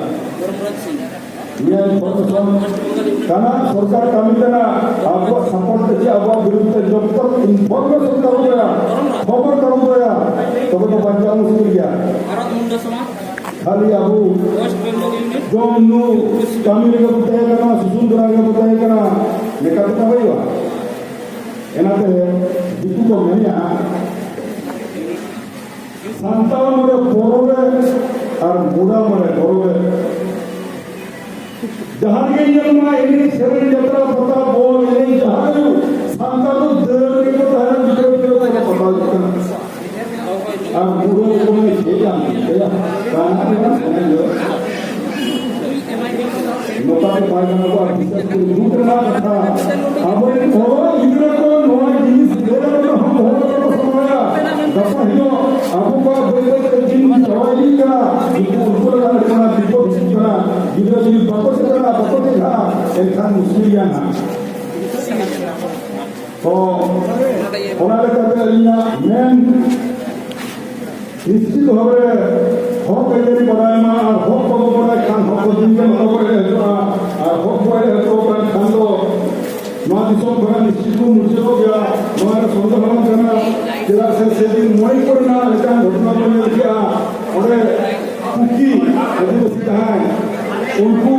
ᱱᱤᱭᱟᱹ ᱤᱱᱯᱷᱚᱨᱢᱮᱥᱚᱱ ᱠᱟᱱᱟ, ᱥᱚᱨᱠᱟᱨ ᱠᱟᱹᱢᱤ ᱠᱟᱱᱟ, ᱟᱵᱚᱣᱟᱜ ᱥᱟᱯᱳᱨᱴ ᱛᱮ ᱪᱮ ᱟᱵᱚᱣᱟᱜ ᱵᱤᱨᱩᱫᱷ ᱛᱮ ᱡᱚᱵ ᱛᱚᱠ ᱤᱱᱯᱷᱚᱨᱢᱮᱥᱚᱱ ᱠᱟᱹᱢᱤ ᱨᱮᱭᱟᱜ, ᱠᱷᱚᱵᱚᱨ ᱠᱟᱹᱢᱤ ᱨᱮᱭᱟᱜ, ᱛᱚᱵᱮ ᱫᱚ ᱵᱟᱧᱪᱟᱣ ᱢᱩᱥᱠᱤᱞ ᱜᱮᱭᱟ᱾ ᱠᱷᱟᱹᱞᱤ ᱟᱵᱚ ᱡᱚᱢ ᱧᱩ ᱠᱟᱹᱢᱤ ᱨᱮᱜᱮ ᱵᱚ ᱛᱟᱦᱮᱸ ᱠᱟᱱᱟ, ᱥᱩᱥᱩᱱ ᱵᱮᱲᱟ ᱨᱮᱜᱮ ᱵᱚ ᱛᱟᱦᱮᱸ ᱠᱟᱱᱟ, ᱱᱮᱠᱟ ᱛᱮ ᱦᱩᱭᱩᱜᱼᱟ? ᱮᱱᱟᱛᱮ ᱫᱤᱠᱩ ᱠᱚ ᱢᱮᱱᱮᱜᱼᱟ, ᱥᱟᱱᱛᱟᱲ ᱢᱟᱱᱮ ᱯᱚᱨᱚᱵᱮ ᱟᱨ ᱢᱩᱰᱟ ᱢᱟᱱᱮ ᱜᱚᱨᱚᱵᱮ᱾ ᱡᱟᱦᱟᱸ ᱨᱮᱜᱮ ᱧᱮᱞ ᱢᱟ ᱮᱱᱮᱡ ᱥᱮᱨᱮᱧ ᱡᱟᱛᱨᱟ ᱯᱟᱛᱟ ᱵᱚᱞ ᱮᱱᱮᱡ ᱡᱟᱦᱟᱸ ᱨᱮ ᱥᱟᱱᱛᱟᱲ ᱫᱚ ᱫᱟᱹᱲ ᱨᱮᱜᱮ ᱠᱚ ᱛᱟᱦᱮᱱᱟ, ᱜᱤᱫᱽᱨᱟᱹ ᱯᱤᱫᱽᱨᱟᱹ ᱠᱚ ᱯᱟᱛᱟ ᱦᱩᱭᱩᱜ ᱠᱟᱱᱟ᱾ ᱟᱨ ᱢᱩᱰᱟ ᱠᱚ ᱢᱮᱱᱟ ᱪᱮᱫ ᱮᱢ ᱪᱤᱠᱟᱹᱭᱟ? ᱠᱟᱱᱟ ᱨᱮᱱᱟᱜ ᱥᱚᱢᱚᱭ ᱫᱚ ᱱᱚᱝᱠᱟ ᱫᱚ ᱵᱟᱭ ᱜᱟᱱᱚᱜᱼᱟ᱾ ᱵᱤᱥᱮᱥ ᱠᱚᱨᱮ ᱫᱩᱠ ᱨᱮᱱᱟᱜ ᱠᱟᱛᱷᱟ, ᱟᱵᱚᱨᱮᱱ ᱦᱚᱲ ᱜᱤᱫᱽᱨᱟᱹ ᱠᱚ ᱱᱚᱣᱟ ᱡᱤᱱᱤᱥ ᱵᱮᱨᱮᱞ ᱨᱮᱦᱚᱸ ᱫᱚᱦᱚ ᱠᱟᱛᱮ ᱠᱚ ᱥᱟᱢᱟᱭᱟ᱾ ᱜᱟᱯᱟ ᱦᱤᱞᱳᱜ ᱟᱵᱚ ᱠᱚᱣᱟᱜ ᱵᱟᱹᱭ ᱵᱟᱹᱭ ᱛᱮ ᱫᱤᱱ ᱪᱟᱵᱟ ᱤᱫᱤᱜ ᱠᱟᱱᱟ, ᱩᱱᱠᱩ ᱩᱱᱠᱩ ᱞᱟᱜᱟᱱ ᱠᱟᱱᱟ, ᱵᱤᱯᱚᱫ ᱦᱤᱡᱩᱜ ᱠᱟᱱᱟ᱾ ᱜᱤᱫᱽᱨᱟᱹ ᱮᱱᱠᱷᱟᱱ ᱢᱩᱥᱠᱤᱞ ᱜᱮᱭᱟ ᱱᱟᱦᱟᱜ᱾ ᱛᱚ ᱚᱱᱟ ᱞᱮᱠᱟᱛᱮ ᱟᱹᱞᱤᱧᱟᱜ ᱢᱮᱱ, ᱱᱤᱥᱪᱤᱛ ᱵᱷᱟᱵᱮ ᱦᱚᱠ ᱟᱹᱭᱫᱟᱹᱨᱤ ᱵᱟᱰᱟᱭ ᱢᱟ, ᱟᱨ ᱦᱚᱠ ᱵᱟᱵᱚ ᱵᱟᱰᱟᱭ ᱠᱷᱟᱱ ᱦᱚᱠ ᱫᱚ ᱫᱤᱱ ᱜᱮ ᱵᱟᱠᱚ ᱵᱟᱰᱟᱭ ᱦᱚᱪᱚᱜᱼᱟ, ᱟᱨ ᱦᱚᱠ ᱵᱟᱰᱟᱭ ᱦᱚᱪᱚ ᱠᱟᱱ ᱠᱷᱟᱱ ᱫᱚ ᱱᱚᱣᱟ ᱫᱤᱥᱚᱢ ᱠᱷᱚᱱᱟᱜ ᱱᱤᱥᱪᱤᱛ ᱵᱚᱱ ᱢᱩᱪᱟᱹᱫᱚᱜ ᱜᱮᱭᱟ᱾ ᱱᱚᱣᱟ ᱨᱮ ᱥᱚᱱᱫᱮᱦᱚ ᱵᱟᱝ ᱠᱟᱱᱟ, ᱪᱮᱫᱟᱜ ᱥᱮ ᱥᱮᱫᱤᱱ ᱢᱚᱬᱤᱯᱩᱨ ᱨᱮᱱᱟᱜ ᱢᱤᱫᱴᱟᱝ ᱜᱷᱚᱴᱚᱱᱟ ᱵᱚᱱ ᱧᱮᱞ ᱠᱮᱜᱼᱟ᱾ ᱚᱸᱰᱮ ᱠᱩᱠᱤ ᱟᱹᱫᱤᱵᱟᱹᱥᱤ ᱡᱟᱦᱟᱸᱭ, ᱩᱱᱠᱩ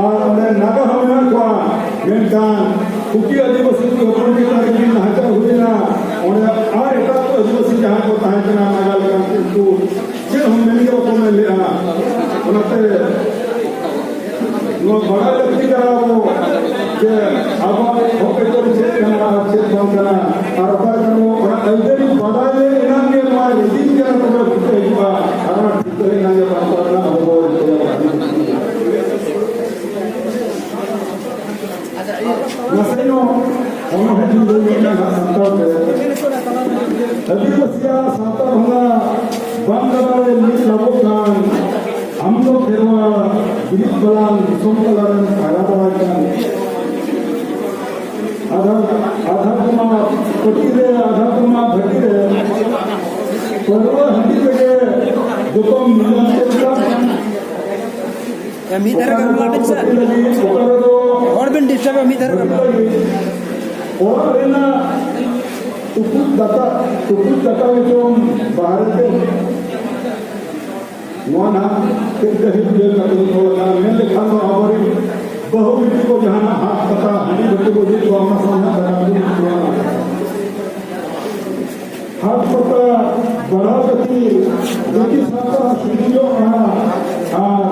ᱟᱨ ᱚᱸᱰᱮ ᱱᱟᱜᱟ ᱦᱚᱸ ᱢᱮᱱᱟᱜ ᱠᱚᱣᱟ, ᱢᱮᱱᱠᱷᱟᱱ ᱠᱩᱠᱤ ᱟᱹᱫᱤᱵᱟᱹᱥᱤ ᱠᱚ ᱦᱚᱯᱚᱱ ᱪᱮᱛᱟᱱ ᱨᱮ ᱡᱩᱫᱤ ᱱᱟᱦᱟᱪᱟᱨ ᱦᱩᱭᱮᱱᱟ, ᱚᱸᱰᱮ ᱟᱨ ᱮᱴᱟᱜ ᱠᱚ ᱟᱹᱫᱤᱵᱟᱹᱥᱤ ᱡᱟᱦᱟᱸᱭ ᱠᱚ ᱛᱟᱦᱮᱸ ᱠᱟᱱᱟ ᱱᱟᱜᱟ ᱞᱮᱠᱟᱱ ᱩᱱᱠᱩ ᱪᱮᱫ ᱦᱚᱸ ᱢᱮᱱ ᱜᱮ ᱵᱟᱠᱚ ᱢᱮᱱ ᱞᱮᱫᱼᱟ᱾ ᱚᱱᱟᱛᱮ ᱱᱚᱣᱟ ᱵᱟᱲᱟᱭ ᱞᱟᱹᱠᱛᱤ ᱠᱟᱱᱟ ᱟᱵᱚ ᱡᱮ ᱟᱵᱚᱣᱟᱜ ᱦᱚᱠ ᱟᱹᱭᱫᱟᱹᱨᱤ ᱪᱮᱫ ᱠᱟᱱᱟ ᱟᱨ ᱪᱮᱫ ᱵᱟᱝ ᱠᱟᱱᱟ, ᱟᱨ ᱚᱠᱟ ᱞᱮᱠᱟ ᱱᱚᱣᱟ ᱚᱱᱟ ᱟᱹᱭᱫᱟᱹᱨᱤ ᱵᱟᱰᱟᱭ ᱞᱮ ᱮᱱᱟᱝ ᱜᱮ ᱱᱚᱣᱟ ᱨᱤᱰᱤᱝ ᱠᱟᱱᱟ ᱛᱚᱵᱮ ᱴᱷᱤᱠᱟᱹ ᱦᱤᱡᱩᱜᱼᱟ, ᱟᱨ ᱚᱱᱟ ᱴᱷᱤᱠᱟᱹ ᱮᱱᱟᱝ ᱜᱮ ᱵᱟᱝ ᱯᱟᱲᱟᱜᱼᱟ ᱟᱵᱚ ᱫᱚ ᱱᱟᱥᱮ ᱧᱚᱜ ᱚᱱᱟ ᱦᱚᱸ ᱡᱩᱫᱟᱹ ᱧᱚᱜ ᱜᱮᱭᱟ ᱥᱟᱱᱛᱟᱲ ᱛᱮ᱾ ᱟᱹᱫᱤᱵᱟᱹᱥᱤᱭᱟᱜ ᱥᱟᱶᱛᱟ ᱵᱷᱟᱜᱟ ᱵᱟᱝ ᱠᱟᱱᱟ ᱨᱮ ᱢᱤᱫ ᱞᱟᱵᱚᱜ ᱠᱟᱱ, ᱟᱢ ᱫᱚ ᱠᱷᱮᱨᱣᱟᱲ ᱵᱤᱨᱤᱫ ᱵᱟᱞᱟᱱ ᱫᱤᱥᱚᱢ ᱛᱟᱞᱟ ᱨᱮᱢ ᱠᱟᱭᱨᱟ ᱵᱟᱲᱟᱭ ᱠᱟᱱ᱾ ᱟᱫᱷᱟ ᱟᱫᱷᱟ ᱠᱚᱢᱟ ᱯᱟᱹᱴᱤ ᱨᱮ, ᱟᱫᱷᱟ ᱠᱚᱢᱟ ᱵᱷᱟᱹᱴᱤ ᱨᱮ, ᱯᱟᱹᱨᱣᱟᱹ ᱦᱟᱺᱰᱤ ᱛᱮᱜᱮ ᱡᱚᱛᱚᱢ ᱢᱤᱞᱟᱹᱣ ᱪᱮᱫ ᱠᱟᱱ᱾ ᱮ, ᱢᱤᱫ ᱫᱷᱟᱨᱮ ᱜᱟᱞᱢᱟᱨᱟᱣ ᱵᱤᱱ ᱥᱮ᱾ ᱦᱚᱲ ᱵᱤᱱ ᱰᱤᱥᱴᱟᱵᱟ, ᱢᱤᱫ ᱫᱷᱟᱨᱮ ᱜᱟᱞᱢᱟᱨᱟᱣ᱾ ᱚᱲᱟᱜ ᱨᱮᱱᱟᱜ ᱴᱩᱠᱩᱡ ᱫᱟᱠᱟ, ᱴᱩᱠᱩᱡ ᱫᱟᱠᱟ ᱜᱮᱪᱚᱝ ᱵᱟᱦᱨᱮ ᱛᱮ᱾ ᱱᱚᱣᱟ ᱱᱟᱦᱟᱜ ᱠᱟᱹᱡ ᱜᱟᱹᱦᱤᱨ ᱵᱩᱡᱷᱟᱹᱣ ᱠᱟᱛᱮ ᱵᱚᱱ ᱨᱚᱲ ᱠᱟᱱᱟ᱾ ᱢᱮᱱ ᱞᱮᱠᱷᱟᱱ ᱫᱚ ᱟᱵᱚᱨᱮᱱ ᱵᱟᱹᱦᱩ ᱵᱤᱴᱤ ᱠᱚ ᱡᱟᱦᱟᱱᱟᱜ ᱦᱟᱴ ᱯᱟᱛᱟ ᱦᱟᱺᱰᱤ ᱵᱷᱟᱹᱴᱤ ᱠᱚ ᱤᱫᱤ ᱠᱚᱣᱟ, ᱚᱱᱟ ᱥᱟᱶ ᱱᱟᱦᱟᱜ ᱫᱟᱠᱟ ᱠᱚ ᱤᱫᱤ ᱠᱚᱣᱟ᱾ ᱦᱟᱴ ᱯᱟᱛᱟ ᱵᱟᱲᱦᱟᱣ ᱠᱷᱟᱹᱛᱤᱨ ᱡᱟᱹᱛᱤ ᱥᱟᱶᱛᱟ ᱥᱤᱨᱡᱚᱱᱚᱜᱼᱟ ᱟᱨ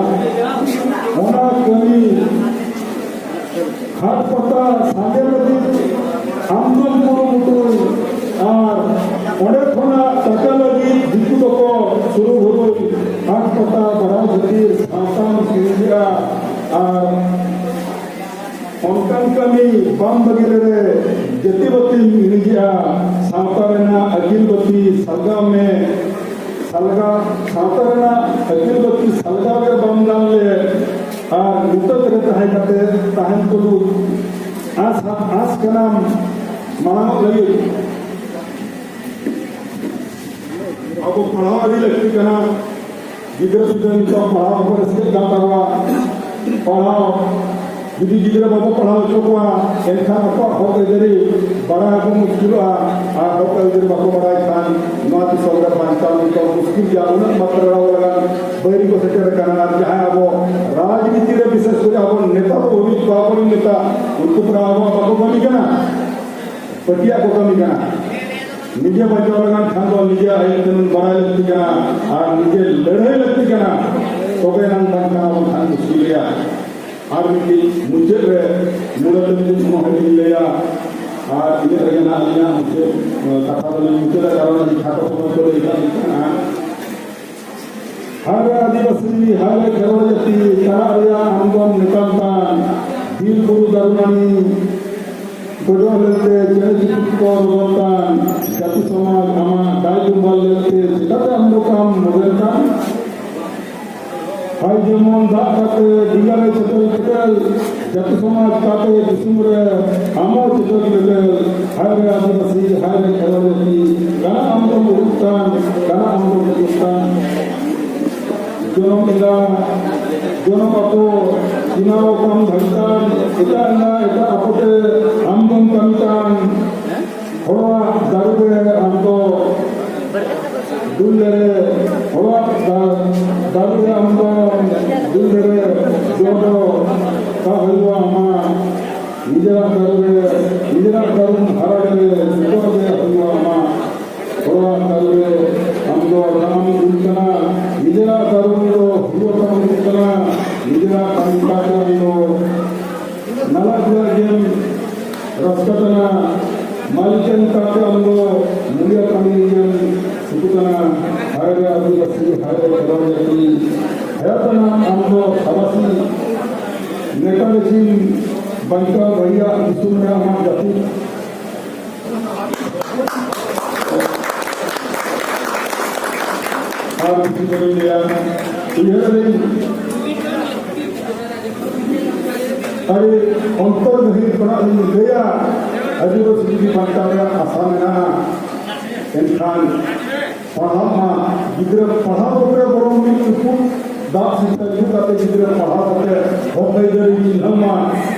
ᱚᱱᱟ ᱠᱟᱹᱢᱤ ᱦᱟᱴ ᱯᱟᱛᱟ ᱥᱟᱸᱜᱮ ᱞᱟᱹᱜᱤᱫ ᱟᱢᱫᱚᱢ ᱠᱩᱨᱩᱢᱩᱴᱩᱭ ᱟᱨ ᱚᱸᱰᱮ ᱠᱷᱚᱱᱟᱜ ᱴᱟᱠᱟ ᱞᱟᱹᱜᱤᱫ ᱫᱤᱠᱩ ᱫᱚᱠᱚ ᱥᱩᱨᱩ ᱦᱩᱨᱩᱭ ᱦᱟᱴ ᱯᱟᱛᱟ ᱵᱟᱲᱦᱟᱣ ᱠᱷᱟᱹᱛᱤᱨ ᱥᱟᱶᱛᱟᱢ ᱥᱤᱨᱡᱟᱹᱜᱼᱟ ᱟᱨ ᱚᱱᱠᱟᱱ ᱠᱟᱹᱢᱤ ᱵᱟᱢ ᱵᱟᱹᱜᱤ ᱞᱮᱨᱮ ᱡᱟᱹᱛᱤ ᱵᱟᱹᱛᱤᱢ ᱤᱬᱤᱡᱮᱜᱼᱟ᱾ ᱥᱟᱶᱛᱟ ᱨᱮᱱᱟᱜ ᱟᱹᱠᱤᱞ ᱵᱟᱹᱛᱤ ᱥᱟᱞᱜᱟᱣ ᱢᱮ, ᱥᱟᱞᱜᱟᱣ, ᱥᱟᱶᱛᱟ ᱨᱮᱱᱟᱜ ᱟᱹᱠᱤᱞ ᱵᱟᱹᱛᱤ ᱥᱟᱞᱜᱟᱣ ᱜᱮ ᱵᱟᱢ ᱜᱟᱱ ᱞᱮ ᱟᱨ ᱧᱩᱛᱟᱹᱛ ᱨᱮ ᱛᱟᱦᱮᱸ ᱠᱟᱛᱮ ᱛᱟᱦᱮᱱ ᱛᱩᱞᱩᱡ ᱟᱸᱥ, ᱟᱸᱥ ᱠᱟᱱᱟᱢ ᱢᱟᱲᱟᱝᱚᱜ ᱞᱟᱹᱜᱤᱫ᱾ ᱟᱵᱚ ᱯᱟᱲᱦᱟᱣ ᱟᱹᱰᱤ ᱞᱟᱹᱠᱛᱤ ᱠᱟᱱᱟ᱾ ᱜᱤᱫᱽᱨᱟᱹ ᱯᱤᱫᱽᱨᱟᱹ ᱱᱤᱛᱚᱜ ᱯᱟᱲᱦᱟᱣ ᱵᱟᱠᱚ ᱨᱟᱹᱥᱠᱟᱹᱜ ᱠᱟᱱ ᱛᱟᱵᱚᱱᱟ᱾ ᱯᱟᱲᱦᱟᱣ ᱡᱩᱫᱤ ᱜᱤᱫᱽᱨᱟᱹ ᱵᱟᱵᱚ ᱯᱟᱲᱦᱟᱣ ᱦᱚᱪᱚ ᱠᱚᱣᱟ, ᱮᱱᱠᱷᱟᱱ ᱟᱠᱚᱣᱟᱜ ᱦᱚᱠ ᱟᱹᱭᱫᱟᱹᱨᱤ ᱵᱟᱲᱟᱭ ᱟᱠᱚ ᱢᱩᱥᱠᱤᱞᱚᱜᱼᱟ᱾ ᱟᱨ ᱦᱚᱠ ᱟᱹᱭᱫᱟᱹᱨᱤ ᱵᱟᱠᱚ ᱵᱟᱲᱟᱭ ᱠᱷᱟᱱ ᱱᱚᱣᱟ ᱫᱤᱥᱚᱢ ᱨᱮ ᱵᱟᱧᱪᱟᱣ ᱱᱤᱛᱚᱜ ᱢᱩᱥᱠᱤᱞ ᱜᱮᱭᱟ᱾ ᱩᱱᱟᱹᱜ ᱢᱟᱛᱨᱟ ᱞᱟᱜᱟᱱ ᱵᱟᱹᱭᱨᱤ ᱠᱚ ᱥᱮᱴᱮᱨ ᱟᱠᱟᱱᱟ᱾ ᱟᱨ ᱡᱟᱦᱟᱸᱭ ᱟᱵᱚ ᱨᱟᱡᱽᱱᱤᱛᱤ ᱨᱮ ᱵᱤᱥᱮᱥ ᱠᱚᱨᱮ ᱟᱵᱚ ᱱᱮᱛᱟ ᱠᱚ ᱦᱩᱭᱩᱜ ᱠᱚ, ᱟᱵᱚᱨᱮᱱ ᱱᱮᱛᱟ, ᱩᱱᱠᱩ ᱯᱩᱨᱟᱹ ᱟᱵᱚᱣᱟᱜ ᱵᱟᱠᱚ ᱠᱟᱹᱢᱤ ᱠᱟᱱᱟ, ᱯᱟᱹᱴᱤᱭᱟᱹ ᱠᱚ ᱠᱟᱹᱢᱤ ᱠᱟᱱᱟ᱾ ᱱᱤᱡᱮ ᱵᱟᱧᱪᱟᱣ ᱞᱟᱹᱜᱤᱫ ᱠᱷᱟᱱ ᱫᱚ ᱱᱤᱡᱮ ᱟᱭᱩ ᱛᱮᱢ ᱵᱟᱲᱟᱭ ᱞᱟᱹᱠᱛᱤ ᱠᱟᱱᱟ ᱟᱨ ᱱᱤᱡᱮ ᱞᱟᱹᱲᱦᱟᱹᱭ ᱞᱟᱹᱠᱛᱤ ᱠᱟᱱᱟ, ᱛᱚᱵᱮ ᱮᱱᱟᱝ ᱵᱟᱝᱠᱷᱟᱱ ᱟᱵᱚ ᱠᱷᱟᱱ ᱢᱩᱥᱠᱤᱞ ᱜᱮᱭᱟ᱾ ᱟᱨ ᱢᱤᱫᱴᱤᱡ ᱢᱩᱪᱟᱹᱫ ᱨᱮ ᱢᱩᱞᱟᱹ ᱛᱮ ᱢᱤᱫᱴᱤᱡ ᱚᱱᱚᱬᱦᱮ ᱞᱤᱧ ᱞᱟᱹᱭᱟ, ᱟᱨ ᱤᱱᱟᱹᱜ ᱨᱮᱜᱮ ᱱᱟᱦᱟᱜ ᱟᱹᱞᱤᱧᱟᱜ ᱢᱩᱪᱟᱹᱫ, ᱠᱟᱛᱷᱟ ᱫᱚᱞᱤᱧ ᱢᱩᱪᱟᱹᱫᱟ, ᱠᱟᱨᱚᱱ ᱟᱹᱰᱤ ᱠᱷᱟᱴᱚ ᱥᱚᱢᱚᱭ ᱠᱚ ᱞᱟᱹᱭ ᱠᱟᱜ ᱞᱤᱧ ᱛᱟᱦᱮᱸᱱᱟ᱾ ᱦᱟᱭ ᱨᱮ ᱟᱹᱫᱤᱵᱟᱹᱥᱤ, ᱦᱟᱭ ᱨᱮ ᱠᱷᱮᱨᱣᱟᱲ ᱡᱟᱹᱛᱤ, ᱪᱟᱞᱟᱜ ᱨᱮᱭᱟᱜ ᱟᱢᱫᱚᱢ ᱢᱮᱛᱟᱢ ᱠᱟᱱ, ᱵᱤᱨ ᱵᱩᱨᱩ ᱫᱟᱨᱮ ᱱᱟᱹᱲᱤ ᱜᱚᱡᱚᱜ ᱞᱮᱱᱛᱮ ᱪᱮᱬᱮ ᱪᱤᱯᱨᱩᱫ ᱠᱚ ᱨᱚᱫᱚᱱ ᱠᱟᱱ, ᱡᱟᱹᱛᱤ ᱥᱚᱢᱟᱡᱽ ᱟᱢᱟᱜ ᱫᱟᱭ ᱫᱩᱨᱵᱚᱞ ᱞᱮᱱᱛᱮ ᱪᱮᱠᱟᱛᱮ ᱟᱢ ᱫᱚ ᱠᱟᱢ ᱢᱚᱰᱮᱞ ᱠᱟᱱ? ᱦᱟᱭ ᱡᱮᱢᱚᱱ ᱫᱟᱜ ᱠᱟᱛᱮ ᱰᱤᱸᱜᱟ ᱨᱮ ᱪᱮᱴᱮᱞ ᱪᱮᱴᱮᱞ, ᱡᱟᱹᱛᱤ ᱥᱚᱢᱟᱡᱽ ᱠᱟᱛᱮ ᱫᱤᱥᱚᱢ ᱨᱮ ᱟᱢ ᱦᱚᱸ ᱪᱮᱴᱮᱞ ᱪᱮᱴᱮᱞ᱾ ᱦᱟᱭ ᱨᱮ ᱟᱹᱫᱤᱵᱟᱹᱥᱤ, ᱦᱟᱭ ᱨᱮ ᱠᱷᱮᱨᱣᱟᱲ ᱡᱟᱹᱛᱤ, ᱠᱟᱱᱟ ᱟᱢ ᱫᱚᱢ ᱩᱰᱩᱠ ᱠᱟᱱ, ᱠᱟᱱᱟ ᱟᱢ ᱫᱚᱢ ᱩᱰᱩᱠ ᱠᱟᱱ᱾ ᱡᱚᱱᱚᱢ ᱮᱸᱜᱟ, ᱡᱚᱱᱚᱢ ᱟᱯᱚ, ᱪᱤᱱᱟᱣ ᱠᱟᱢ ᱫᱷᱟᱹᱨᱛᱟᱱ, ᱮᱴᱟᱜ ᱮᱸᱜᱟ, ᱮᱴᱟᱜ ᱟᱯᱚᱛᱮ ᱟᱢ ᱫᱚᱢ ᱠᱟᱹᱢᱤ ᱠᱟᱱ᱾ ᱦᱚᱲᱟᱜ ᱫᱟᱨᱮ ᱨᱮ ᱟᱢ ᱫᱚ ᱫᱩᱞ ᱞᱮᱨᱮ, ᱦᱚᱲᱟᱜ ᱫᱟ-, ᱫᱟᱨᱮ ᱨᱮ ᱟᱢ ᱫᱚ ᱫᱩᱞ ᱞᱮᱨᱮ, ᱡᱚ ᱫᱚ ᱚᱠᱟ ᱦᱩᱭᱩᱜᱼᱟ ᱟᱢᱟᱜ? ᱱᱤᱡᱮᱨᱟᱜ ᱫᱟᱨᱮ ᱨᱮ, ᱱᱤᱡᱮᱨᱟᱜ ᱫᱟᱨᱮᱢ ᱦᱟᱨᱟ ᱞᱮᱨᱮ, ᱡᱚᱛᱚ ᱜᱮ ᱦᱩᱭᱩᱜᱼᱟ ᱟᱢᱟᱜ᱾ ᱦᱚᱲᱟᱜ ᱫᱟᱨᱮ ᱨᱮ ᱟᱢ ᱫᱚ ᱫᱟᱜ ᱮᱢ ᱫᱩᱞ ᱠᱟᱱᱟ, ᱱᱤᱡᱮᱨᱟᱜ ᱫᱟᱨᱮ ᱨᱮ ᱫᱚ ᱦᱩᱲᱩ ᱟᱛᱟᱢ ᱫᱩᱞ ᱠᱟᱱᱟ, ᱱᱤᱡᱮᱨᱟᱜ ᱠᱟᱹᱢᱤ ᱠᱟᱡᱽ ᱨᱮ ᱟᱢ ᱫᱚ ᱱᱟᱞᱟ ᱜᱮᱢ ᱨᱟᱥᱠᱟ ᱠᱟᱱᱟ, ᱢᱟᱹᱞᱤᱠᱮᱢ ᱠᱟᱛᱮ ᱟᱢ ᱫᱚ ᱢᱩᱞᱤᱭᱟ ᱠᱟᱹᱢᱤ ᱨᱮᱜᱮᱢ ᱪᱷᱩᱴᱟᱹ ᱠᱟᱱᱟ᱾ ᱦᱟᱭ ᱨᱮ ᱟᱹᱫᱤᱵᱟᱹᱥᱤ, ᱦᱟᱭ ᱨᱮ ᱠᱷᱮᱨᱣᱟᱲ ᱡᱟᱹᱛᱤ, ᱦᱟᱭᱟᱛ ᱟᱱᱟᱢ ᱟᱢ ᱫᱚ ᱥᱟᱵᱟᱥᱤ ᱱᱮᱛᱟ ᱞᱮᱠᱤᱱ ᱵᱟᱧᱪᱟᱣ ᱵᱷᱟᱹᱜᱤᱭᱟᱜ ᱫᱤᱥᱚᱢ ᱨᱮ ᱟᱢᱟᱜ ᱡᱟᱹᱯᱤᱫ᱾ ᱟᱨ ᱵᱮᱥᱤ ᱫᱚ ᱵᱟᱹᱧ ᱞᱟᱹᱭᱟ, ᱩᱭᱦᱟᱹᱨ ᱟᱹᱞᱤᱧ ᱟᱹᱰᱤ ᱚᱱᱛᱚᱨ ᱜᱟᱹᱦᱤᱨ ᱠᱷᱚᱱᱟᱜ ᱞᱤᱧ ᱞᱟᱹᱭᱟ, ᱟᱹᱫᱤᱵᱟᱹᱥᱤ ᱡᱩᱫᱤ ᱵᱟᱧᱪᱟᱣ ᱨᱮᱭᱟᱜ ᱟᱥᱟ ᱢᱮᱱᱟᱜᱼᱟ, ᱮᱱᱠᱷᱟᱱ ᱯᱟᱲᱦᱟᱜ ᱢᱟ᱾ ᱜᱤᱫᱽᱨᱟᱹ ᱯᱟᱲᱦᱟᱣ ᱠᱟᱛᱮ ᱵᱚᱨᱚᱝ ᱢᱤᱫ ᱪᱩᱯᱩᱫ ᱫᱟᱜ ᱥᱤᱫᱷᱟᱹ ᱧᱩ ᱠᱟᱛᱮ ᱜᱤᱫᱽᱨᱟᱹ ᱯᱟᱲᱦᱟᱣ ᱠᱟᱛᱮ ᱦᱚᱠ ᱟᱹᱭᱫᱟᱹᱨᱤ ᱪᱤᱱᱦᱟᱹᱣ ᱢᱟ,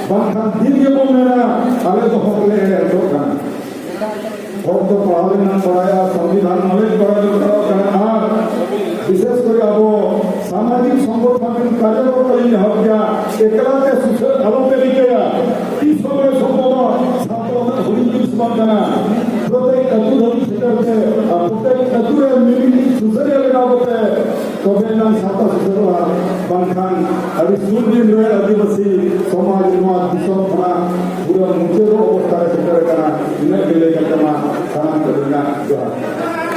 ᱵᱟᱝᱠᱷᱟᱱ ᱫᱤᱱ ᱜᱮᱵᱚᱱ ᱢᱮᱱᱟ ᱟᱞᱮ ᱫᱚ ᱦᱚᱠ ᱞᱮ ᱮᱲᱮ ᱦᱚᱪᱚᱜ ᱠᱟᱱᱟ᱾ ᱦᱚᱲ ᱫᱚ ᱯᱟᱲᱦᱟᱣ ᱨᱮᱱᱟᱜ ᱵᱟᱲᱟᱭᱟ, ᱥᱚᱝᱵᱤᱫᱷᱟᱱ knowledge ᱵᱟᱲᱟᱭ ᱫᱚᱨᱠᱟᱨᱚᱜ ᱠᱟᱱᱟ᱾ ᱟᱨ ᱵᱤᱥᱮᱥ ᱠᱚᱨᱮ ᱟᱵᱚ ᱥᱟᱢᱟᱡᱤᱠ ᱥᱚᱝᱜᱚᱴᱷᱚᱱ ᱨᱮᱱ ᱠᱟᱨᱭᱚᱠᱚᱨᱛᱟ ᱞᱤᱧ ᱱᱮᱦᱚᱨ ᱠᱮᱭᱟ, ᱮᱠᱞᱟ ᱛᱮ ᱥᱩᱥᱟᱹᱨ ᱟᱞᱚ ᱯᱮ ᱨᱤᱠᱟᱹᱭᱟ᱾ ᱛᱤᱥ ᱦᱚᱸ ᱵᱟᱭ ᱥᱚᱢᱵᱷᱚᱵᱚᱜᱼᱟ᱾ ᱥᱟᱶᱛᱟ ᱩᱱᱟᱹᱜ ᱦᱩᱰᱤᱧ ᱡᱤᱱᱤᱥ ᱵᱟᱝ ᱠᱟᱱᱟ᱾ ᱯᱨᱚᱛᱮᱠ ᱟᱹᱛᱩ ᱫᱷᱟᱹᱵᱤᱡ ᱥᱮᱴᱮᱨ ᱛᱮ ᱟᱨ ᱯᱨᱚᱛᱮᱠ ᱟᱹᱛᱩ ᱨᱮ ᱢᱤᱢᱤᱫ ᱥᱩᱥᱟᱹᱨᱤᱭᱟᱹ ᱵᱮᱱᱟᱣ ᱠᱟᱛᱮ ᱛᱚᱵᱮ ᱮᱱᱟᱝ ᱥᱟᱶᱛᱟ ᱥᱩᱥᱟᱹᱨᱚᱜᱼᱟ, ᱵᱟᱝᱠᱷᱟᱱ ᱟᱹᱰᱤ ᱥᱩᱨ ᱫᱤᱱ ᱨᱮ ᱟᱹᱫᱤᱵᱟᱹᱥᱤ ᱥᱚᱢᱟᱡᱽ ᱱᱚᱣᱟ ᱫᱤᱥᱚᱢ ᱠᱷᱚᱱᱟᱜ ᱯᱩᱨᱟᱹ ᱢᱩᱪᱟᱹᱫᱚᱜ ᱚᱵᱚᱥᱛᱷᱟ ᱨᱮ ᱥᱮᱴᱮᱨ ᱟᱠᱟᱱᱟ᱾ ᱤᱱᱟᱹᱜ ᱜᱮ ᱞᱟᱹᱭ ᱠᱟᱛᱮ ᱢᱟ ᱥᱟᱱᱟᱢ ᱠᱚ ᱨᱮᱱᱟᱜ ᱡᱚᱦᱟᱨ᱾